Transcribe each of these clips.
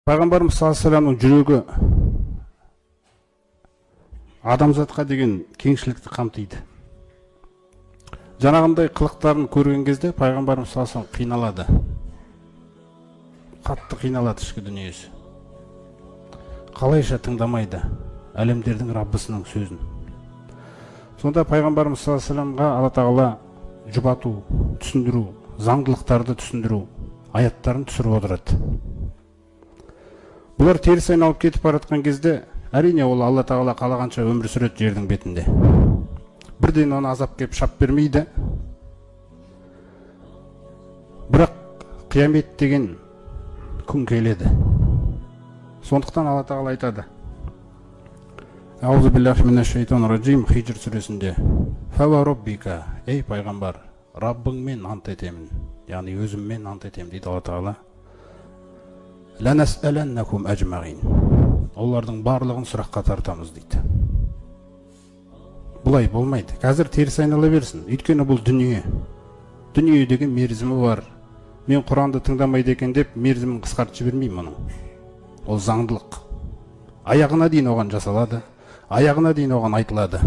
Пайғамбарымыз саллаллаху алейхи вассаламның жүрегі адамзатқа деген кеңшілікті қамтиды. Жаңағындай қылықтарын көрген кезде пайғамбарымыз саллаллаху алейхи вассалам қиналады. Қатты қиналады ішкі дүниесі. Қалайша тыңдамайды әлемдердің Раббысының сөзін. Сонда пайғамбарымыз саллаллаху алейхи вассаламға Алла тағала жұбату, түсіндіру, заңдылықтарды түсіндіру аяттарын түсіріп отырады. Бұлар теріс айналып кетіп бара жатқан кезде, әрине ол Алла тағала қалағанша өмір сүреді жердің бетінде. Бірден оны азап кеп шап бермейді. Бірақ қиямет деген күн келеді. Сондықтан Алла тағала айтады. Аузу биллахи минаш шайтанир ражим, Хижр сүресінде. Фа роббика, ей пайғамбар, Раббыңмен ант етемін. Яғни өзіммен ант етемін дейді Алла тағала. Ланасаланнакум ажмаин. Олардың барлығын сұраққа тартамыз дейді. Бұлай болмайды. Қазір теріс айнала берсін. Өйткені бұл дүние. Дүние деген мерзімі бар. Мен Құранды тыңдамайды екен деп мерзімін қысқартып жібермеймін оның. Ол заңдылық. Аяғына дейін оған жасалады, аяғына дейін оған айтылады.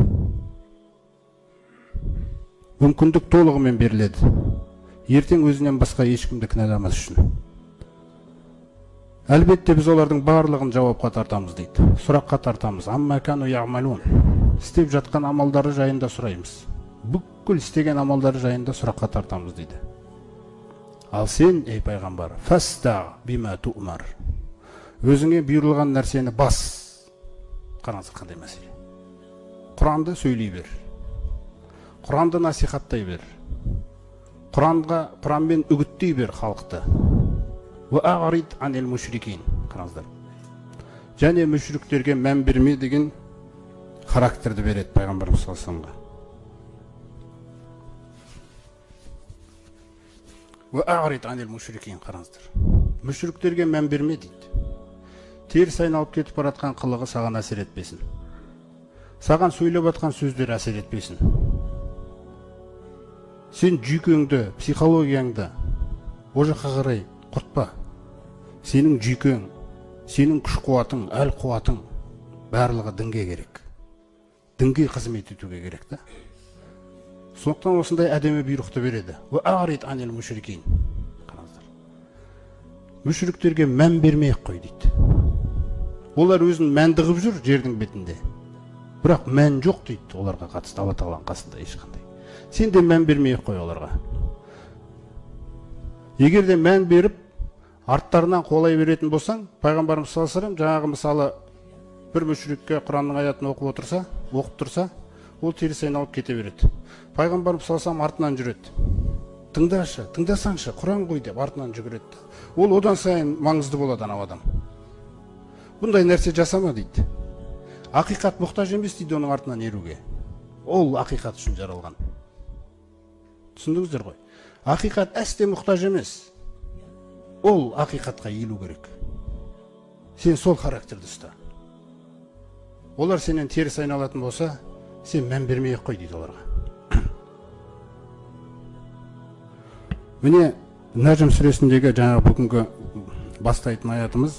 Мүмкіндік толығымен беріледі. Ертең өзінен басқа ешкімді кінәламас үшін. Әлбетте біз олардың барлығын жауапқа тартамыз дейді. Сұраққа тартамыз. Амма кану яғмалун. Істеп жатқан амалдары жайында сұраймыз. Бүкіл істеген амалдары жайында сұраққа тартамыз дейді. Ал сен, ей пайғамбар, фаста бима ту'мар. Өзіңе бұйырылған нәрсені бас. Қараңыз қандай мәселе. Құранды сөйлей бер. Құранды насихаттай бер. Құранмен үгіттей бер халықты. Уа ағрид анил мушрикин. Қараңыздар. Және мүшриктерге мән берме деген характерді береді пайғамбарымыз саллаллаху алейхи вассаламға. Уа ағрид анил мушрикин. Қараңыздар. Мүшриктерге мән берме дейді. Теріс айналып кетіп бара жатқан қылығы саған әсер етпесін. Саған сөйлеп жатқан сөздер әсер етпесін. Сен жүйкеңді, психологияңды о жаққа қарай құртпа. Сенің жүйкең, сенің күш қуатың, әл қуатың барлығы дінге керек. Дінге қызмет етуге керек та. Сондықтан осындай әдемі бұйрықты береді. Уа ағрид анил мушрикин. Қараңыздар. Мүшриктерге мән бермей ақ қой дейді. Олар өзін мәнді қылып жүр жердің бетінде. Бірақ мән жоқ дейді оларға қатысты Алла тағаланың қасында ешқандай. Сен де мән бермей ақ қой оларға. Егер де мән беріп, арттарынан қуалай беретін болсаң, пайғамбарымыз саллаллаху алейхи вассалам жаңағы мысалы бір мүшрикке Құранның аятын оқып отырса, оқып тұрса, ол теріс айналып кете береді. Пайғамбарымыз саллаллаху алейхи вассалам артынан жүреді. Тыңдашы, тыңдасаңшы, Құран ғой деп артынан жүгіреді. Ол одан сайын маңызды болады анау адам. Бұндай нәрсе жасама дейді. Ақиқат мұқтаж емес дейді оның артынан еруге. Ол ақиқат үшін жаралған. Түсіндіңіздер ғой? Ақиқат әсте мұқтаж емес. Ол ақиқатқа иілу керек. Сен сол характерді ұста. Олар сенен теріс айналатын болса, сен мән бермей ақ қой дейді оларға. Міне Нәжім сүресіндегі жаңағы бүгінгі бастайтын аятымыз.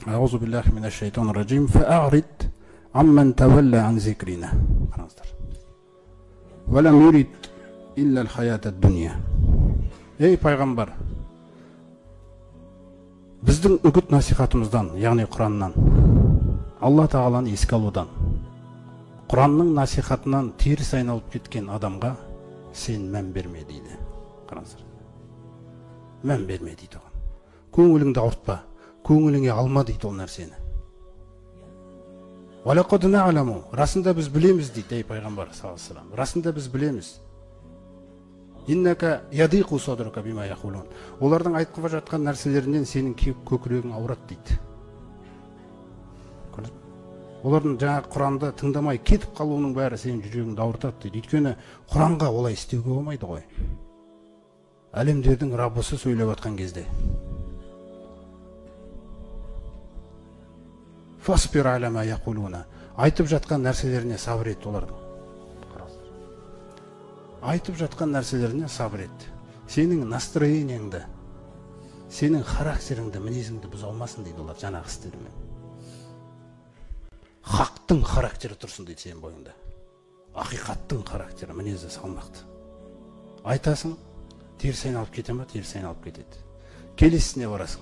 Аузу биллахи минаш шайтанир ражим. Фа'арид амман тавалла ан зикрина. Қараңыздар. Ва лам юрид илля аль-хаятад дуния. Ей пайғамбар, біздің үгіт насихатымыздан, яғни Құраннан, Алла тағаланы еске алудан, Құранның насихатынан теріс айналып кеткен адамға сен мән берме дейді. Қараңыздар. Мән берме дейді оған. Көңіліңді ауыртпа, көңіліңе алма дейді ол нәрсені. Уалақад нa'ламу, расында біз білеміз дейді ей пайғамбар саллаллаху алейхи вассалам. Расында біз білеміз. Иннака ядиқу садрука бима яқулун. Олардың айтқып жатқан нәрселерінен сенің көкірегің ауырады дейді. Олардың жаңағы Құранды тыңдамай кетіп қалуының бәрі сенің жүрегіңді ауыртады дейді. Өйткені Құранға олай істеуге болмайды ғой. Әлемдердің Раббысы сөйлеп жатқан кезде. Фасбир аля ма яқулуна. Айтып жатқан нәрселеріне сабыр ет олардың. Айтып жатқан нәрселеріне сабыр ет. Сенің настроениеңді, Сенің характеріңді, мінезіңді бұза алмасын дейді олар жаңағы істерімен. Хақтың характері тұрсын дейді сенің бойыңда. Ақиқаттың характері, мінезі салмақты. Айтасың, теріс айналып кете ма, теріс айналып кетеді. Келесісіне барасың.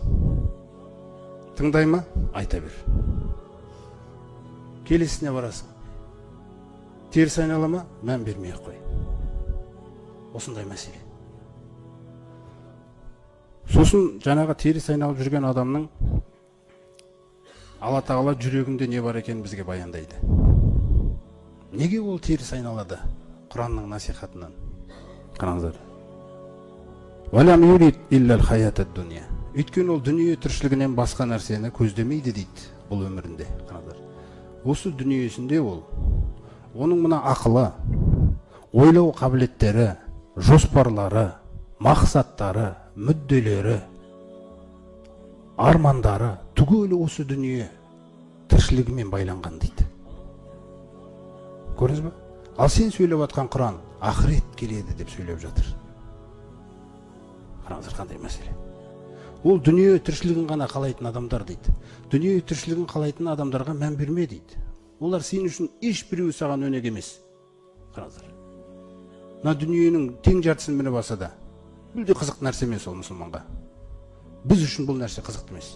Тыңдай ма, айта бер. Келесісіне барасың. Теріс айнала ма, мән бермей ақ қой. Осындай мәселе. Сосын жаңағы теріс айналып жүрген адамның Алла Тағала жүрегінде не бар екенін бізге баяндайды. Неге ол теріс айналады? Құранның насихатынан. Қараңыздар. Өйткені ол дүние тіршілігінен басқа нәрсені көздемейді дейді бұл өмірінде. Қараңыздар. Осы дүниесінде ол, оның мына ақылы, ойлау қабілеттері, жоспарлары, мақсаттары, мүдделері, армандары түгелі осы дүние тіршілігімен байланған дейді. Көрдіңіз бе? Ал сен сөйлеп жатқан Құран ақырет келеді деп сөйлеп жатыр. Қараңыздар қандай мәселе. Ол дүние тіршілігін ғана қалайтын адамдар дейді. Дүние тіршілігін қалайтын адамдарға мән берме дейді. Олар сен үшін ешбіреуі саған өнеге емес. Қараңыздар. Мына дүниенің тең жартысын мініп алса да, мүлде қызық нәрсе емес ол мұсылманға. Біз үшін бұл нәрсе қызықты емес.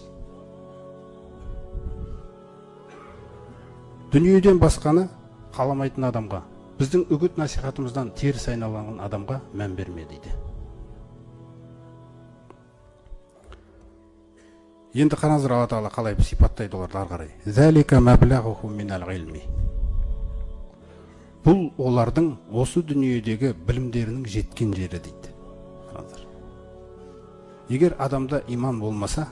Дүниеден басқаны қаламайтын адамға, біздің үгіт насихатымыздан теріс айналған адамға мән берме дейді. Енді қараңыздар, Алла Тағала қалай сипаттайды оларды ары қарай. Залика маблағуху минал илми. Бұл олардың осы дүниедегі білімдерінің жеткен жері дейді. Қараңыздар. Егер адамда иман болмаса,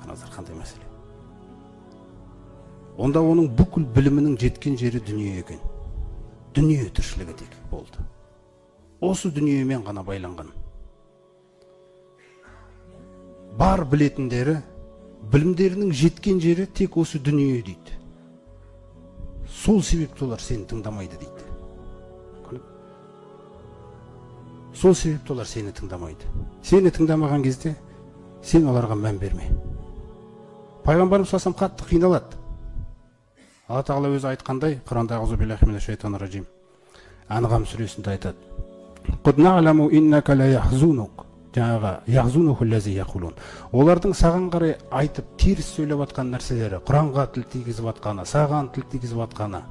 қараңыздар қандай мәселе. Онда оның бүкіл білімінің жеткен жері дүние екен. Дүние тіршілігі тек болды. Осы дүниемен ғана байланған. Бар білетіндері, білімдерінің жеткен жері тек осы дүние дейді. Сол себепті олар сені тыңдамайды дейді. Сол себепті олар сені тыңдамайды. Сені тыңдамаған кезде сен оларға мән берме. Пайғамбарымыз саллаллаху алейхи вассалам қатты қиналады. Алла Тағала өзі айтқандай, Құранда аузу биллахи минаш шайтанир ражим. Анғам сүресінде айтады. Қад нағламу иннака ла яхзунук. Жаңағы яхзунуху лази яқулун. Олардың саған қарай айтып теріс сөйлеп атқан нәрселері, Құранға тіл тигізіп атқаны, саған тіл тигізіп атқаны,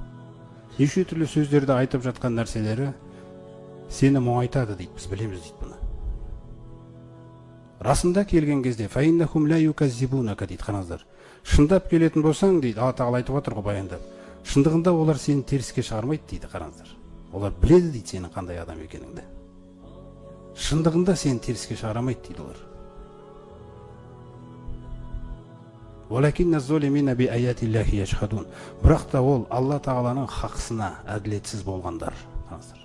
неше түрлі сөздерді айтып жатқан нәрселері сені мұңайтады дейді. Біз білеміз дейді бұны. Расында келген кезде фаиннахум ла юказзибунака дейді. Қараңыздар. Шындап келетін болсаң дейді, Алла Тағала айтып отыр ғой баяндап. Шындығында олар сені теріске шығармайды дейді. Қараңыздар. Олар біледі дейді сенің қандай адам екеніңді. Шындығында сені теріске шығарамайды дейді олар. Бірақ та ол Алла Тағаланың хақысына әділетсіз болғандар. Қараңыздар.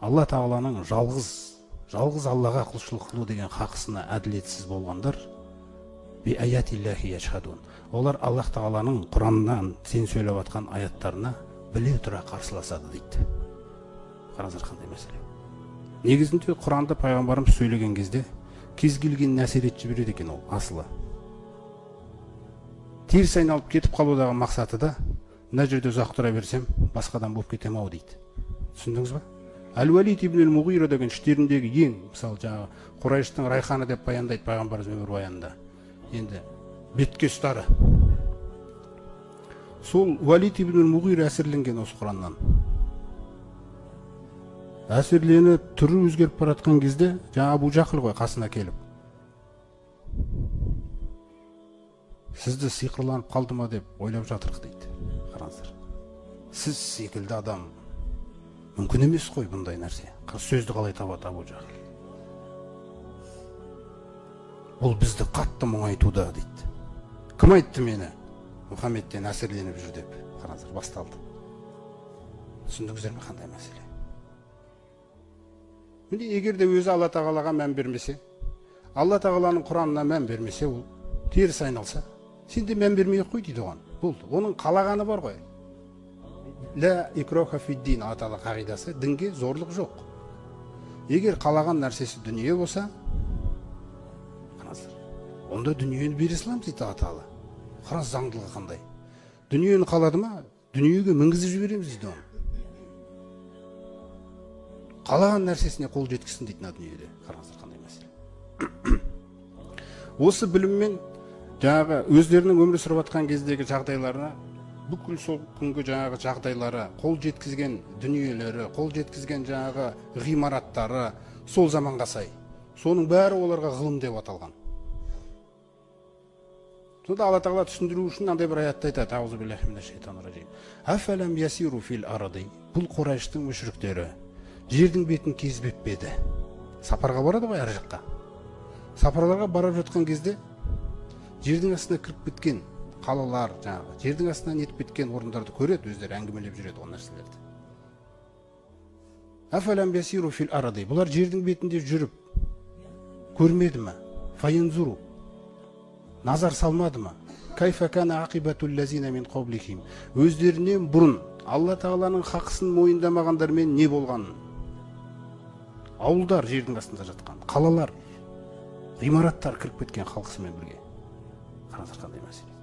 Алла Тағаланың жалғыз Аллаға құлшылық қылу деген хақысына әділетсіз болғандар. Олар Аллах Тағаланың Құраннан сен сөйлеп атқан аяттарына біле тұра қарсыласады дейді. Қараңыздар қандай мәселе. Негізінде Құранды пайғамбарымыз сөйлеген кезде кез келген әсер етіп жібереді екен ол асылы. Теріс айналып кетіп қалудағы мақсаты да мына жерде ұзақ тұра берсем басқадан болып кетем ау дейді. Түсіндіңіз ба? Әл-Уалид ибн әл-Муғира деген іштеріндегі ең, мысалы жаңағы Құрайыштың райханы деп баяндайды пайғамбарымыз өмірбаянында. Енді бетке ұстары. Сол Уалид ибн әл-Муғира әсерленген осы Құраннан. Әсерленіп, түрі өзгеріп бара жатқан кезде жаңа Абу Жахл ғой қасына келіп, сізді сиқырланып қалды ма деп ойлап жатырық дейді. Қараңыздар. Сіз секілді адам мүмкін емес қой бұндай нәрсе. Сөзді қалай табады Абу Жахл? Бұл бізді қатты мұңайтуда дейді. Кім айтты мені Мұхаммедтен әсерленіп жүр деп? Қараңыздар, басталды. Түсіндіңіздер ме қандай мәселе? Міне егер де өзі Алла Тағалаға мән бермесе, Алла Тағаланың Құранына мән бермесе, ол теріс айналса, сен де мән бермей қой дейді оған. Болды. Оның қалағаны бар ғой. Ла икроха фид-дин, Алла Тағала қағидасы, дінге зорлық жоқ. Егер қалаған нәрсесі дүние болса, қараңыздар. Онда дүниені бере саламыз дейді Алла Тағала. Қараңыз, заңдылығы қандай. Дүниені қалады ма? Дүниеге мінгізіп жібереміз дейді оны. Қалаған нәрсесіне қол жеткізсін дейді мына дүниеде. Қараңыздар, қандай мәселе. Осы біліммен жаңағы өздерінің өмір сүріп жатқан кездегі жағдайларына, бүкіл сол күнгі жаңағы жағдайлары, қол жеткізген дүниелері, қол жеткізген жаңағы ғимараттары сол заманға сай. Соның бәрі оларға ғылым деп аталған. Сонда Алла Тағала түсіндіру үшін мынандай бір аятты айтады. Аузу биллахи минаш шайтанир ражим. Афалам ясиру фил арди. Бұл Қурайштың мүшриктері жердің бетін кезбеп пе еді? Сапарға барады ғой әр жаққа. Сапарларға барып жатқан кезде жердің астына кіріп кеткен қалалар, жаңағы жердің астына нетіп кеткен орындарды көреді, өздері әңгімелеп жүреді ол нәрселерді. Афалам ясиру фил арди. Бұлар жердің бетінде жүріп көрмеді ме? Фаянзуру. Назар салмады ма? Кайфа кана ақибатул лазина мин қаблихим. Өздерінен бұрын Алла Тағаланың хақысын мойындамағандармен не болғанын. Ауылдар жердің астында жатқан, қалалар, ғимараттар кіріп кеткен халқысымен бірге. Қараңыздар, қандай мәселе.